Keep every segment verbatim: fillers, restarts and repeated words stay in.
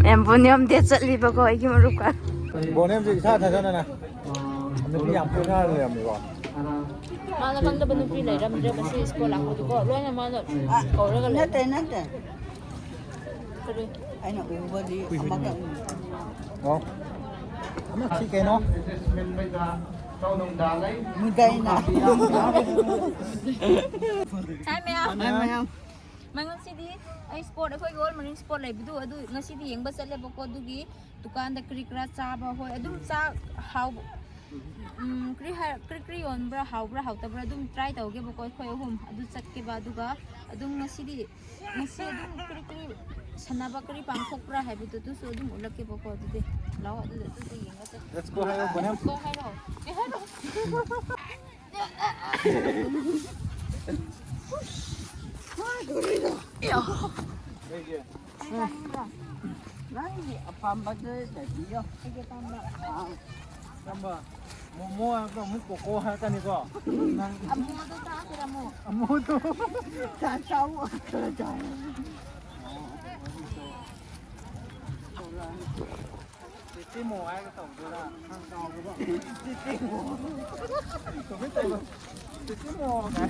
ꯃꯌꯥꯝ ꯕꯣꯅꯤꯌꯝ ꯗꯦꯠ ꯆꯠꯂꯤꯕꯀꯣ ꯑꯩꯒꯤ ꯃꯔꯨꯞꯀ꯫ ꯕꯣꯅꯤꯌꯝꯁꯦ ꯏꯁꯥ ꯊꯥꯖꯗꯅ ꯅꯨꯄꯤ ꯌꯥꯝ ꯀꯣꯏꯅꯔ ꯂꯩꯔꯝꯃꯤꯀꯣ꯫ ꯃꯥꯅ ꯈꯪꯗꯕ ꯅꯨꯄꯤ ꯂꯩꯔꯝꯗ꯭ꯔꯦ ꯃꯁꯤ ꯁ꯭ꯀꯨꯜ ꯂꯥꯛꯄꯗꯨꯀꯣ꯫ ꯂꯣꯏꯅ ꯃꯥꯅ ꯀꯧꯔꯒ ꯂꯩ꯫ ꯅꯠꯇꯦ, ꯅꯠꯇꯦ꯫ ꯀꯔꯤ? ꯑꯩꯅ ꯎꯕꯗꯤ ꯑꯃꯈꯛ꯫ ꯑꯣ꯫ ꯑꯃ ꯁꯤ ꯀꯩꯅꯣ? ꯃꯨꯗꯥꯏꯅ꯫ ꯍꯥꯏ ꯃꯌꯥꯝ꯫ ꯍꯥꯏ ꯃꯌꯥꯝ꯫ ꯃ-, ꯉꯁꯤꯗꯤ ꯑꯩ ꯁ꯭ꯄꯣꯔꯠ, ꯑꯩꯈꯣꯏꯒꯤ ꯑꯣꯜ ꯃꯔꯤꯡ ꯁ꯭ꯄꯣꯔꯠ ꯂꯩꯕꯗꯨ ꯑꯗꯨ ꯉꯁꯤꯗꯤ ꯌꯦꯡꯕ ꯆꯠꯂꯦꯕꯀꯣ꯫ ꯑꯗꯨꯒꯤ ꯗꯨꯀꯥꯟꯗ ꯀꯔꯤ ꯀꯔꯥ ꯆꯥꯕ, ꯍꯣꯏ, ꯑꯗꯨꯝ ꯆꯥꯛ ꯍꯥꯎꯕ, ꯎꯝ, ꯀꯔꯤ ꯍꯥꯏ-, ꯀꯔꯤ ꯀꯔꯤ ꯌꯣꯟꯕ꯭ꯔꯥ, ꯍꯥꯎꯕ꯭ꯔꯥ ꯍꯥꯎꯇꯕ꯭ꯔꯥ ꯑꯗꯨꯝ ꯇ꯭ꯔꯥꯏ ꯇꯧꯒꯦꯕꯀꯣ꯫ ꯑꯩꯈꯣꯏ ꯑꯍꯨꯝ ꯑꯗꯨ ꯆꯠꯀꯦꯕ꯫ ꯑꯗꯨꯒ ꯑꯗꯨꯝ ꯉꯁꯤꯗꯤ, ꯉꯁꯤ ꯑꯗꯨꯝ ꯀꯔꯤ ꯀꯔꯤ ꯁꯥꯟꯅꯕ ꯀꯔꯤ ꯄꯥꯡꯊꯣꯛꯄ꯭ꯔꯥ ꯍꯥꯏꯕꯗꯨ ꯑꯗꯨꯁꯨ ꯑꯗꯨꯝ ꯎꯠꯂꯛꯀꯦꯕꯀꯣ꯫ ꯑꯗꯨꯗꯤ ꯂꯥꯛꯑꯣ, ꯑꯗꯨꯗ, ꯑꯗꯨꯗ ꯌꯦꯡꯉꯁꯦ꯫ Let's go ꯍꯥꯏꯔꯣ, ꯕꯣꯅꯦꯝ꯫ Let's go ꯍꯥꯏꯔꯣ꯫ ꯀꯩ ꯍꯥꯏꯔꯣ? ꯀꯩꯒꯤ? ꯅꯪꯒꯤ ꯑꯄꯥꯝꯕꯗꯨ ꯂꯩꯕꯤꯌꯣ꯫ ꯑꯩꯒꯤ ꯑꯄꯥꯝꯕ꯫ ꯑꯥ꯫ ꯑꯄꯥꯝꯕ ꯃꯣꯃꯣ ꯍꯥꯏꯕꯗꯣ ꯑꯃꯨꯛ ꯀꯣꯀꯣ ꯍꯥꯏꯔꯛꯀꯅꯤꯀꯣ꯫ ꯅꯪ ꯑꯃꯨꯕꯗꯣ ꯆꯥꯁꯤꯔ ꯑꯃꯨꯛ? ꯑꯃꯨꯕꯗꯣ꯫ ꯆꯥ-, ꯆꯥꯎ꯫ ꯈꯔ ꯆꯥꯎ꯫ ꯆꯤꯆꯤꯃꯣ ꯍꯥꯏꯒ ꯇꯧꯗꯣꯏꯔꯥ? ꯆꯤꯆꯤꯃꯣ꯫ ꯀꯃꯥꯏ ꯇꯧꯕ? ꯆꯤꯆꯤꯃꯣ ꯀꯥꯏ꯫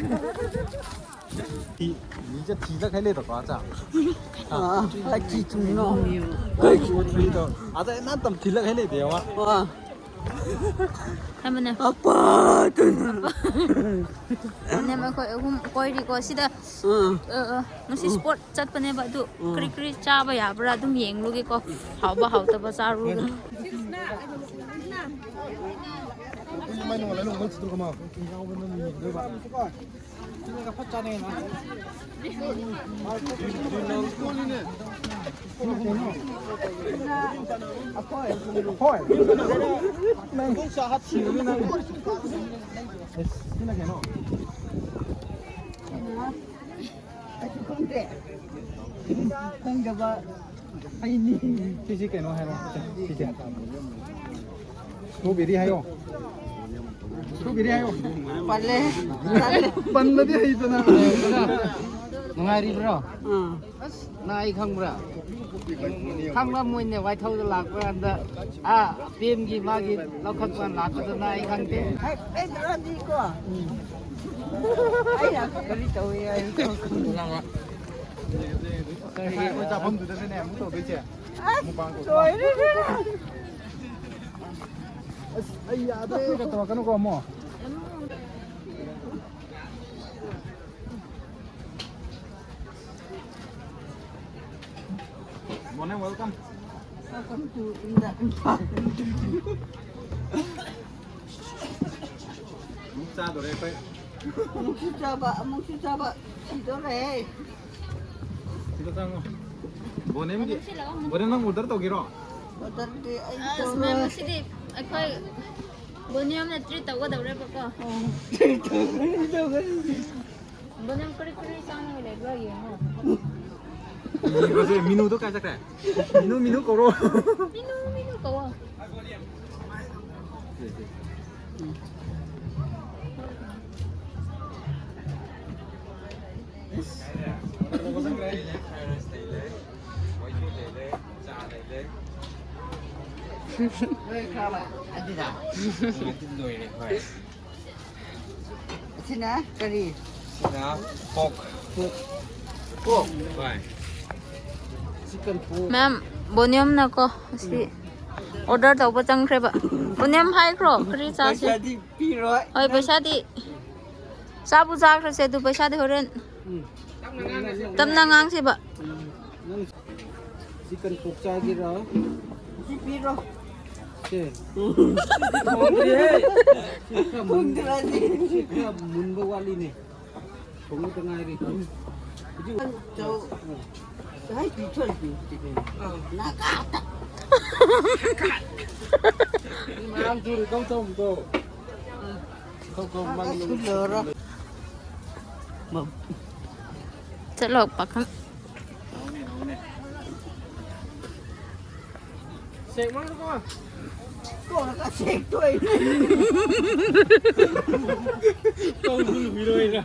ꯊꯤ-, ꯃꯤꯁꯦ ꯊꯤꯂꯛ ꯍꯥꯏ ꯂꯩꯗꯀꯣ, ꯑꯆꯥ꯫ ꯑꯥ, ꯂꯛꯀꯤ ꯇꯨꯅꯣ꯫ ꯂꯛꯀꯤ ꯇꯨꯗꯣ꯫ ꯑꯗ ꯅꯪ ꯇꯝ ꯊꯤꯂꯛ ꯍꯥꯏ ꯂꯩꯗꯦ, ꯋꯥ꯫ ꯋꯥ꯫ ꯊꯝꯃꯅꯦ꯫ ꯑꯄꯥ ꯇꯨꯅ꯫ ꯅꯦꯝ ꯑꯩꯈꯣꯏ ꯑꯍꯨꯝ ꯀꯣꯏꯔꯤꯀꯣ ꯁꯤꯗ꯫ ꯑꯥ꯫ ꯑ, ꯑ, ꯉꯁꯤ ꯎꯝ꯫ ꯁ꯭ꯄꯣꯔꯠ ꯆꯠꯄꯅꯦꯕ ꯑꯗꯨ ꯎꯝ꯫ ꯀꯔꯤ ꯀꯔꯤ ꯆꯥꯕ ꯌꯥꯕ꯭ꯔꯥ ꯑꯗꯨꯝ ꯌꯦꯡꯂꯨꯒꯦꯀꯣ꯫ ꯍꯥꯎꯕ ꯍꯥꯎꯇꯕ ꯆꯥꯔꯨꯒꯦ꯫ ꯍꯣꯏ꯫ ꯅꯪ ꯁꯥꯍꯠ ꯊꯤꯕꯅꯤ ꯅꯪ꯫ ꯑꯦꯁ, ꯁꯤꯅ ꯀꯩꯅꯣ? ꯑꯩꯁꯨ ꯈꯪꯗꯦ꯫ ꯈꯪꯗꯕ ꯑꯩꯅꯤ꯫ ꯁꯤꯁꯤ ꯀꯩꯅꯣ ꯍꯥꯏꯔꯣ꯫ ꯁꯤꯁꯦ꯫ ꯁ꯭ꯇꯔꯣꯕꯦꯔꯤ ꯍꯥꯏꯌꯣ꯫ ꯁ꯭ꯇꯔꯣꯕꯦꯔꯤ ꯍꯥꯏꯌꯣ꯫ ꯄꯜꯂꯦ꯫ ꯄꯜꯂꯦ꯫ ꯄꯟꯕꯗꯤ ꯍꯩꯇꯅ꯫ ꯉꯥꯏꯔꯤꯕ꯭ꯔꯣ? ꯑꯥ꯫ ꯑꯁ, ꯅꯪ ꯑꯩ ꯈꯪꯕ꯭ꯔꯥ? ꯈꯪꯂꯝꯃꯣꯏꯅꯦ, ꯋꯥꯏꯊꯧꯗ ꯂꯥꯛꯄ ꯀꯥꯟꯗ, ꯑꯥ, ꯄꯦꯝꯒꯤ ꯃꯥꯒꯤ ꯂꯧꯈꯠꯄ ꯂꯥꯛꯄꯗ ꯅꯪ ꯑꯩ ꯈꯪꯗꯦ꯫ ꯑꯩ, ꯑꯩ ꯅꯔꯥꯗꯤꯀꯣ꯫ ꯎꯝ꯫ ꯑꯩꯅ ꯀꯔꯤ ꯇꯧꯏ ꯍꯥꯏꯕꯗꯣ ꯈꯪꯗꯦ꯫ ꯀꯔꯤ ꯑꯩꯈꯣꯏ ꯆꯥꯐꯝꯗꯨꯗꯅꯦ ꯑꯃꯨꯛ ꯇꯧꯗꯣꯏꯁꯦ꯫ ꯑꯁ, ꯃꯨꯛꯕꯥꯡ ꯇꯧꯕ꯫ ꯂꯣꯏꯔꯦ꯫ ꯑꯁ, ꯑꯩ ꯌꯥꯗ꯭ꯔꯦ ꯀ ꯇꯧꯔꯛꯀꯅꯨꯀꯣ ꯑꯃꯨꯛ꯫ Morning, welcome. Welcome to India. ꯑꯃꯨꯛ ꯆꯥꯗꯣꯔꯦ ꯑꯩꯈꯣꯏ꯫ ꯑꯃꯨꯛꯁꯨ ꯆꯥꯕ, ꯑꯃꯨꯛꯁꯨ ꯆꯥꯕ, ꯁꯤꯗꯣꯔꯦ꯫ ꯁꯤꯗ ꯆꯪꯉꯣ꯫ ꯕꯣꯅꯦꯝꯒꯤ, ꯕꯣꯅꯦꯝ ꯅꯪ order ꯇꯧꯒꯦꯔꯣ? Orderꯗꯤ ꯑꯩ ꯑꯁ, ꯇꯧꯔꯣꯏ꯫ ꯃꯦꯝ, ꯉꯁꯤꯗꯤ ꯑꯩꯈꯣꯏ ꯕꯣꯅꯦꯝꯅ treat ꯇꯧꯒꯗꯧꯔꯦꯕꯀꯣ꯫ ꯑꯣ, treat ꯇꯧꯒꯅꯤ, ꯇꯧꯒꯅꯤ꯫ ꯕꯣꯅꯦꯝ ꯀꯔꯤ ꯀꯔꯤ ꯆꯥꯅꯤꯡꯉꯥꯏ ꯂꯩꯕ꯭ꯔꯥ ꯌꯦꯡꯉꯣ꯫ ꯌꯦꯡꯉꯁꯦ, ꯃꯤꯅꯨꯗꯣ ꯀꯥꯏ ꯆꯠꯈ꯭ꯔꯦ? ꯃꯤꯅꯨ, ꯃꯤꯅꯨ ꯀꯧꯔꯣ꯫ ꯃꯤꯅꯨ, ꯃꯤꯅꯨ ꯀꯧꯋꯣ꯫ ꯂꯣꯏꯔꯦ, ꯍꯣꯏ꯫ ꯑꯁꯤꯅ ꯀꯔꯤ? ꯁꯤꯅ pork꯫ Pork꯫ Pork꯫ ꯍꯣꯏ꯫ Chicken pork꯫ ꯃꯦꯝ, ꯕꯣꯅꯤꯌꯝꯅꯀꯣ, ꯑꯁꯤ order ꯇꯧꯕ ꯆꯪꯈ꯭ꯔꯦꯕ꯫ ꯕꯣꯅꯤꯌꯝ ꯍꯥꯏꯈ꯭ꯔꯣ, ꯀꯔꯤ ꯆꯥꯁꯤ? ꯄꯩꯁꯥꯗꯤ ꯄꯤꯔꯣꯏ꯫ ꯍꯣꯏ, ꯄꯩꯁꯥꯗꯤ ꯆꯥꯕꯨ ꯆꯥꯈ꯭ꯔꯁꯦ, ꯑꯗꯨ ꯄꯩꯁꯥꯗꯤ ꯍꯣꯔꯦꯟ ꯎꯝ꯫ ꯇꯞꯅ ꯉꯥꯡꯁꯦꯕ꯫ ꯎꯝ꯫ ꯅꯪ Chicken pork ꯆꯥꯒꯦꯔꯥ? ꯁꯤ ꯄꯤꯔꯣ꯫ ꯁꯦ꯫ ꯊꯣꯡꯗ꯭ꯔꯤꯍꯦ꯫ ꯁꯤ ꯈꯔ ꯃꯨꯟ-, ꯊꯣꯡꯗ꯭ꯔꯗꯤ꯫ ꯁꯤ ꯈꯔ ꯃꯨꯟꯕ ꯋꯥꯠꯂꯤꯅꯦ꯫ ꯊꯣꯡꯕꯇ ꯉꯥꯏꯔꯤ꯫ ꯍꯧꯖꯤꯛ ꯆꯧ꯫ ꯍꯥꯏ ꯄꯤꯊꯣꯛ ꯄꯤ꯫ ꯅꯥꯀꯥ꯫ ꯃꯌꯥꯝ ꯊꯨꯔꯤ ꯀꯧ ꯇꯧꯕꯗꯣ꯫ ꯆꯠꯂꯣ, ꯄꯥꯈꯪ꯫ ꯁꯦꯡꯃꯟꯗ꯭ꯔꯣꯀꯣ? ꯀꯣꯛꯅ ꯁꯦꯡ ꯇꯣꯛꯏꯅꯦ꯫ ꯀꯧꯁꯨ ꯂꯨꯕꯤꯔꯣꯏꯅ꯫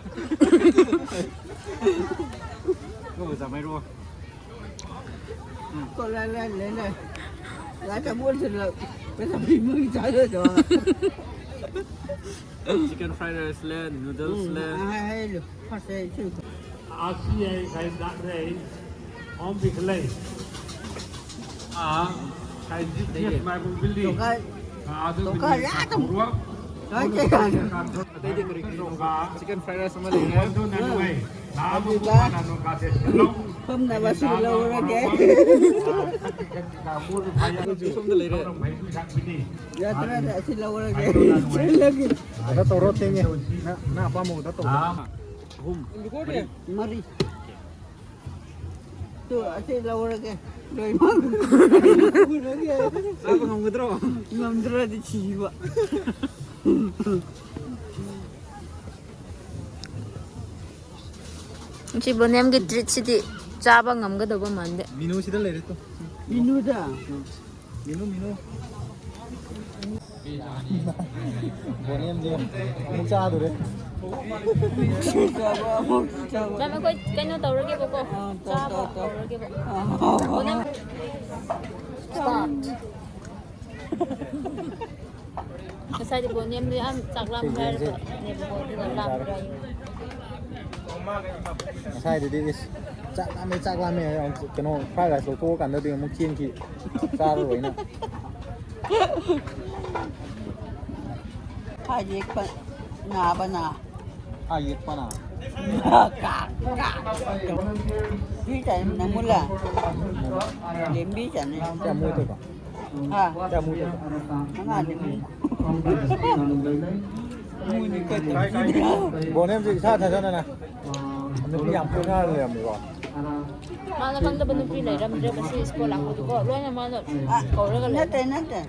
ꯆꯥꯃꯩꯔꯣ? ꯀꯣ, ꯂꯥꯏ, ꯂꯥꯏ, ꯂꯥꯏ, ꯂꯥꯏ꯫ ꯂꯥꯏ ꯆꯥꯃꯣꯜꯁꯤꯗ ꯄꯩꯁꯥ ꯄꯤꯕꯒꯤ ꯆꯥꯖꯗꯣ꯫ Chicken fried rice ꯂꯩ, noodles ꯎꯝ, ꯂꯩ꯫ ꯑ, ꯍꯥꯏ, ꯍꯥꯏ, ꯂꯩ꯫ ꯐꯁꯦ, ꯁꯤ꯫ ꯑꯁꯤ ꯑꯩ ꯉꯁꯥꯏ ꯂꯥꯛꯂꯦ꯫ ꯑꯣꯝ ꯕꯤꯈꯂꯩ꯫ ꯑ, ꯉꯁꯥꯏ G P S Maibam building. ꯇꯣꯀꯥꯏ꯫ ꯑ, ꯑꯗꯨ ꯇꯣꯀꯥꯏ ꯕꯤꯜꯗꯤꯡ ꯌꯥꯗꯝ꯫ ꯈꯪꯕ꯭ꯔꯣ? ꯇꯣꯀꯥꯏ ꯀꯌꯥꯅꯣ? ꯑꯇꯩꯗꯤ ꯀꯔꯤ ꯀꯔꯤꯅꯣ? Chicken fried rice ꯑꯃ ꯂꯩꯔꯦ꯫ ꯑꯗꯨꯒ ꯑꯗꯨꯒ ꯐꯝꯅꯕꯁꯨ ꯂꯧꯔꯒꯦ꯫ Juice ꯑꯃ ꯂꯩꯔꯦ꯫ ꯌꯥꯗ꯭ꯔꯦ, ꯑꯁꯤ ꯂꯧꯔꯒꯦ꯫ ꯆꯠꯂꯒꯦ꯫ ꯑꯗ ꯇꯧꯔꯣ, ꯊꯦꯡꯉꯦ꯫ ꯅꯪ, ꯅꯪ ꯑꯄꯥꯝꯕ order ꯇꯧꯔꯣ꯫ ꯑꯍꯨꯝ꯫ ꯃꯔꯤ꯫ ꯇꯨ, ꯑꯁꯤ ꯂꯧꯔꯒꯦ꯫ ꯂꯣꯏꯃꯛ꯫ ꯆꯥꯕ ꯉꯝꯒꯗ꯭ꯔꯣ? ꯉꯝꯗ꯭ꯔꯗꯤ ꯁꯤꯕ꯫ ꯁꯤ ꯕꯣꯅꯦꯝꯒꯤ treat ꯁꯤꯗꯤ ꯆꯥꯕ ꯉꯝꯒꯗꯧꯕ ꯃꯥꯟꯗꯦ꯫ Menu ꯁꯤꯗ ꯂꯩꯔꯦ ꯇꯨ꯫ Menu ꯗ? Menu, menu꯫ ꯕꯣꯅꯦꯝꯗꯤ ꯑꯃꯨꯛ ꯆꯥꯗꯣꯔꯦ꯫ ꯆꯥꯕ ꯑꯃꯨꯛ ꯆꯥꯕ꯫ ꯃꯦꯝ, ꯑꯩꯈꯣꯏ ꯀꯩꯅꯣ ꯇꯧꯔꯒꯦꯕꯀꯣ꯫ ꯑꯥ, ꯇꯧ, ꯆꯥꯕ ꯇꯧ, ꯇꯧ꯫ ꯍꯧꯔꯒꯦꯕ꯫ ꯑꯥ꯫ ꯕꯣꯅꯦꯝ꯫ Start꯫ ꯉꯁꯥꯏꯗꯤ ꯕꯣꯅꯦꯝꯗꯣ ꯌꯥꯝ ꯆꯥꯛ ꯂꯥꯝꯃꯦ ꯍꯥꯏꯔꯒ ꯅꯦꯕꯀꯣ, ꯑꯗꯨꯒ ꯂꯥꯝꯗ꯭ꯔꯦ ꯍꯥꯏꯌꯦ꯫ ꯉꯁꯥꯏꯗꯨꯗꯤ ꯏꯁ, ꯆꯥꯛ ꯂꯥꯝꯃꯦ, ꯆꯥꯛ ꯂꯥꯝꯃꯦ ꯍꯥꯏꯔ ꯑꯃꯨꯛ ꯀꯩꯅꯣ fried rice ꯂꯧꯊꯣꯛꯑꯀꯥꯟꯗꯗꯤ ꯑꯃꯨꯛ ꯆꯦꯟꯈꯤ꯫ ꯆꯥꯔꯔꯣꯏꯅ꯫ ꯍꯥꯏꯗꯤ ꯄ-, ꯅꯥꯕꯅ꯫ ꯍꯥ ꯌꯦꯛꯄꯅ꯫ ꯀꯥꯛ, ꯀꯥꯛ꯫ ꯁꯤ ꯆꯥꯅꯤ ꯅꯃꯨꯂ꯫ ꯂꯦꯝꯕꯤ ꯆꯥꯅꯤ꯫ ꯀꯌꯥ ꯃꯣꯏ ꯇꯧꯕ? ꯍꯥ꯫ ꯀꯌꯥ ꯃꯣꯏ ꯇꯧꯕ? ꯃꯉꯥꯅꯤ꯫ ꯃꯣꯏꯅꯤ ꯀꯩ ꯇꯧꯔꯤꯁꯤꯗꯤ? ꯕꯣꯅꯦꯝꯁꯦ ꯏꯁꯥ ꯊꯥꯖꯅꯅ ꯅꯨꯄꯤ ꯌꯥꯝ ꯀꯣꯏꯅꯔ ꯂꯩꯔꯝꯃꯤꯀꯣ꯫ ꯃꯥꯅ ꯈꯪꯗꯕ ꯅꯨꯄꯤ ꯂꯩꯔꯝꯗ꯭ꯔꯦꯕ ꯁꯤ ꯁ꯭ꯀꯨꯜ ꯂꯥꯛꯄꯗꯨꯀꯣ꯫ ꯂꯣꯏꯅ ꯃꯥꯅ ꯀꯧꯔꯒ ꯂꯩ꯫ ꯅꯠꯇꯦ, ꯅꯠꯇꯦ꯫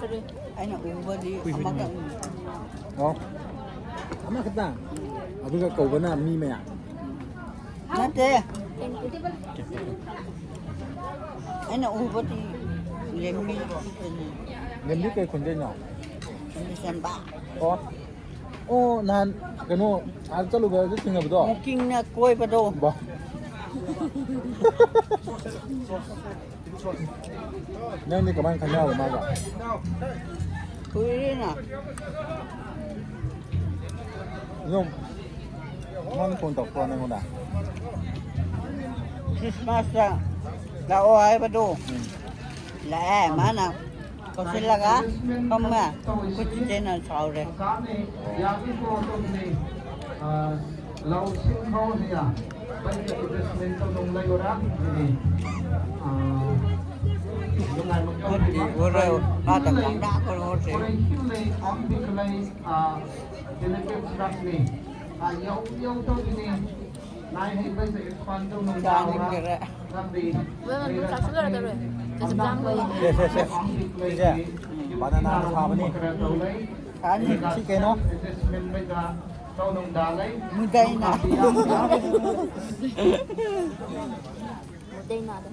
ꯀꯔꯤ? ꯑꯩꯅ ꯎꯕꯗꯤ ꯑꯃꯈꯛ꯫ ꯑꯣ꯫ ꯑꯃꯈꯛꯇ? ꯑꯗꯨꯒ ꯀꯧꯕꯅ ꯃꯤ ꯃꯌꯥꯝ? ꯅꯠꯇꯦ꯫ ꯑꯩꯅ ꯎꯕꯗꯤ ꯂꯦꯝꯕꯤ ꯈꯛꯇꯅꯤ꯫ ꯂꯦꯝꯕꯤ ꯀꯩ ꯈꯨꯟꯗꯩꯅꯣ? ꯂꯤꯆꯝꯕ꯫ ꯑꯣ꯫ ꯑꯣ, ꯅꯍꯥꯟ ꯀꯩꯅꯣ, ꯑꯥꯗ ꯆꯠꯂꯨꯕꯗ ꯊꯦꯡꯅꯕꯗꯣ? ꯕꯨꯀꯤꯡꯅ ꯀꯣꯏꯕꯗꯣ꯫ ꯕꯥ꯫ ꯅꯪꯗꯤ ꯀꯃꯥꯏꯅ ꯈꯪꯅꯕ ꯃꯥꯒ? ꯀꯨꯏꯔꯦꯅ꯫ ꯑꯗꯨꯝ ꯃꯥꯅ ꯐꯣꯟ ꯇꯧꯔꯛꯄ꯭ꯔꯣ ꯅꯪꯉꯣꯟꯗ? ꯈ꯭ꯔꯤꯁꯃꯥꯁꯇ ꯂꯥꯛꯑꯣ ꯍꯥꯏꯕꯗꯣ꯫ ꯎꯝ꯫ ꯂꯥꯛꯑꯦ, ꯃꯥꯅ ꯀꯧꯁꯤꯜꯂꯒ ꯐꯝꯃꯦ꯫ ꯑꯩꯈꯣꯏ ꯆꯤꯆꯦꯅ ꯁꯥꯎꯔꯦ꯫ ꯂꯧꯁꯤꯡ ꯍꯧꯔꯤꯌꯥ꯫ ꯗꯦꯂꯤꯒꯦꯠꯁ ꯔꯥꯁꯅꯤ꯫ ꯆꯥꯅꯤꯡꯗꯔꯦ꯫ ꯃꯣꯏ ꯃꯅꯨꯡ ꯆꯥꯛ ꯆꯥꯅꯔꯗꯧꯔꯦ꯫ ꯀꯩꯁꯨ ꯂꯥꯡꯕ ꯌꯥꯗꯦ꯫ ꯁꯦ, ꯁꯦ, ꯁꯦ꯫ ꯁꯤꯁꯦ ꯕꯅꯥꯅꯥꯅ ꯁꯥꯕꯅꯤ꯫ ꯆꯥꯅꯤꯡ- ꯁꯤ ꯀꯩꯅꯣ? ꯃꯨꯗꯩꯅ꯫ ꯃꯨꯗꯩꯅꯗꯣ꯫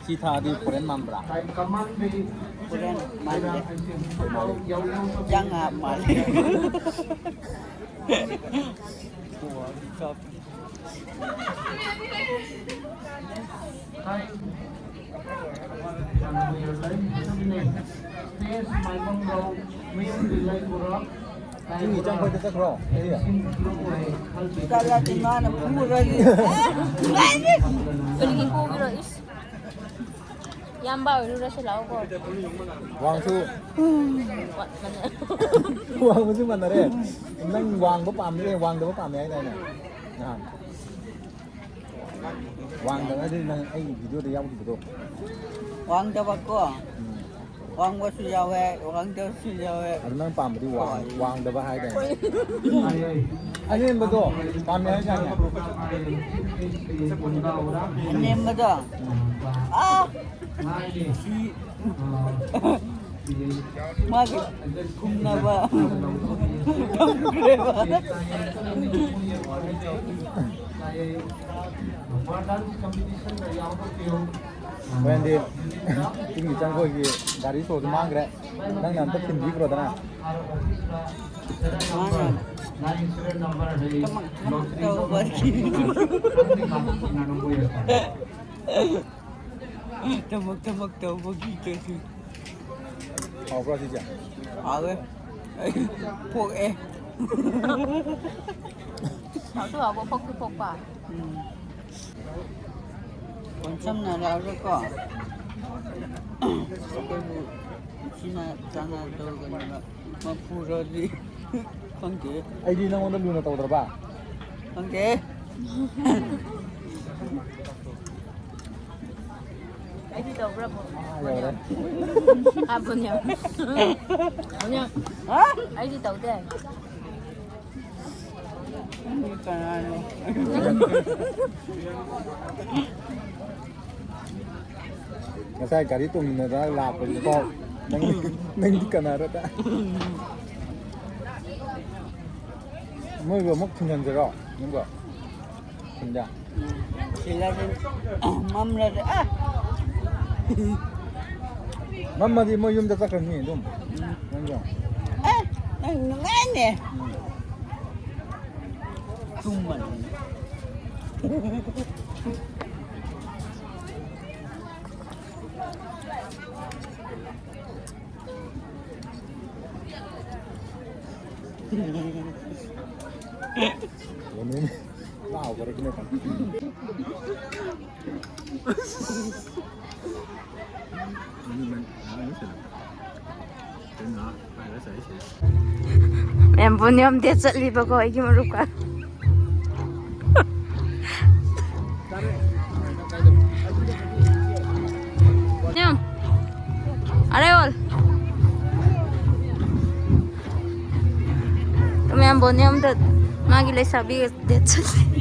ꯁꯤ ꯊꯥꯗꯤ ꯐꯣꯔꯦꯟ ꯃꯥꯟꯕ꯭ꯔꯥ? ꯐꯣꯔꯦꯟ ꯃꯥꯟꯗꯦ꯫ ꯌꯥꯡꯉꯥ ꯃꯥꯜꯂꯦ꯫ ꯏꯆꯟ ꯏꯆꯟ ꯈꯣꯏꯗ ꯆꯠꯈ꯭ꯔꯣ, ꯑꯦꯔꯤꯌꯥ꯫ ꯆꯠꯂꯗꯤ ꯃꯥꯅ ꯐꯨꯔꯅꯤ꯫ ꯀꯔꯤꯒꯤ ꯐꯨꯒꯤꯔꯣ? ꯏꯁ꯫ ꯏꯌꯥꯝꯕ ꯑꯣꯏꯔꯨꯔꯁꯤ ꯂꯥꯛꯑꯣꯀꯣ꯫ ꯋꯥꯡꯁꯨ꯫ ꯋꯥꯠꯄꯅꯦ꯫ ꯋꯥꯡꯕꯁꯨ ꯃꯥꯟꯅꯔꯦ꯫ ꯅꯪ ꯋꯥꯡꯕ ꯄꯥꯝꯃꯤ, ꯋꯥꯡꯗꯕ ꯄꯥꯝꯃꯤ ꯍꯥꯏꯗꯥꯏꯅꯦ ꯅꯍꯥꯟ? ꯋꯥꯡꯗꯕ ꯍꯥꯏꯗꯤ ꯅꯪ ꯑꯩꯒꯤ ꯚꯤꯗꯤꯑꯣꯗ ꯌꯥꯎꯈꯤꯕꯗꯣ꯫ ꯋꯥꯡꯗꯕ ꯀꯣ? ꯎꯝ꯫ ꯋꯥꯡꯕꯁꯨ ꯌꯥꯎꯋꯦ, ꯋꯥꯡꯗꯕꯁꯨ ꯌꯥꯎꯋꯦ꯫ ꯑꯗꯨ ꯅꯪ ꯄꯥꯝꯕꯗꯤ ꯋꯥꯡ-, ꯍꯣꯏ꯫ ꯋꯥꯡꯗꯕ ꯍꯥꯏꯗꯥꯏꯅꯦ? ꯑꯅꯦꯝꯕꯗꯣ ꯄꯥꯝꯃꯦ ꯍꯥꯏꯗꯥꯏꯅꯦ? ꯑꯅꯦꯝꯕꯗꯣ? ꯑꯥ! ꯃꯥꯒꯤ ꯈꯨꯝꯅꯕ ꯈꯪꯗ꯭ꯔꯦꯕ꯫ ꯍꯣꯔꯦꯟꯗꯤ ꯆꯤꯡꯒꯤ ꯆꯪꯈꯣꯏꯒꯤ ꯒꯥꯔꯤ ꯁꯣꯁꯨ ꯃꯥꯡꯈ꯭ꯔꯦ꯫ ꯅꯪꯅ ꯑꯝꯇ ꯊꯤꯟꯕꯤꯈ꯭ꯔꯣꯗꯅ꯫ ꯃꯥꯅ ꯊꯕꯛ ꯊꯕꯛ ꯇꯧꯕꯒꯤ꯫ ꯊꯕꯛ ꯊꯕꯛ ꯇꯧꯕꯒꯤ ꯀꯩꯁꯨ꯫ ꯍꯥꯎꯕ꯭ꯔꯣ ꯁꯤꯁꯦ? ꯍꯥꯎꯋꯦ꯫ ꯑꯩ ꯄꯣꯛꯑꯦ꯫ ꯍꯥꯎꯁꯨ ꯍꯥꯎꯕ, ꯄꯣꯛꯁꯨ ꯄꯣꯛꯄ꯫ ꯎꯝ꯫ ꯄꯣꯟꯁꯝꯅꯔꯛꯑꯒꯀꯣ꯫ ꯑꯩꯈꯣꯏꯕꯨ ꯁꯤꯅ ꯆꯥꯅ ꯇꯧꯒꯅꯦꯕ꯫ ꯃꯄꯨꯔꯣꯗꯤ ꯈꯪꯗꯦ꯫ ꯑꯩꯗꯤ ꯅꯪꯉꯣꯟꯗ ꯂꯨꯅ ꯇꯧꯗ꯭ꯔꯕ? ꯈꯪꯗꯦ꯫ ꯑꯩꯗꯤ ꯇꯧꯕ꯭ꯔꯕꯣ? ꯑꯥ, ꯌꯧꯔꯦ꯫ ꯑꯥ, ꯕꯣꯅꯤꯌꯝ꯫ ꯕꯣꯅꯤꯌꯝ꯫ ꯍꯥ? ꯑꯩꯗꯤ ꯇꯧꯗꯦ꯫ ꯅꯪꯗꯤ ꯀꯅꯥꯅꯣ? ꯉꯁꯥꯏ ꯒꯥꯔꯤ ꯇꯣꯡꯃꯤꯟꯅꯗꯅ ꯂꯥꯛꯄꯗꯨꯐꯥꯎ ꯅꯪ, ꯅꯪꯗꯤ ꯀꯅꯥꯔꯣ? ꯃꯣꯏꯕꯨ ꯑꯃꯨꯛ ꯊꯤꯟꯖꯤꯟꯁꯤꯔꯣ? ꯅꯪꯕꯣ? ꯊꯤꯟꯖ꯫ ꯁꯤꯂꯥꯁꯤ ꯃꯝꯂꯗꯤ ꯑ꯫ ꯃꯝꯃꯗꯤ ꯃꯣꯏ ꯌꯨꯝꯗ ꯆꯠꯈ꯭ꯔꯅꯤ ꯑꯗꯨꯝ꯫ ꯅꯪꯁꯨ꯫ ꯑ, ꯅꯪ ꯅꯨꯡꯉꯥꯏꯅꯦ꯫ ꯎꯝ꯫ ꯇꯨꯝꯃꯅꯤ꯫ ꯃꯌꯥꯝ ꯕꯣꯅꯤꯌꯝ ꯗꯦꯠ ꯆꯠꯂꯤꯕꯀꯣ ꯑꯩꯒꯤ ꯃꯔꯨꯞꯀ꯫ ꯌꯥꯝ꯫ ꯑꯔꯦ ꯑꯣꯜ꯫ ꯃꯌꯥꯝ ꯕꯣꯅꯤꯌꯝꯗ ꯃꯥꯒꯤ ꯂꯩꯁꯥꯕꯤ ꯗꯦꯠ ꯆꯠꯂꯤ꯫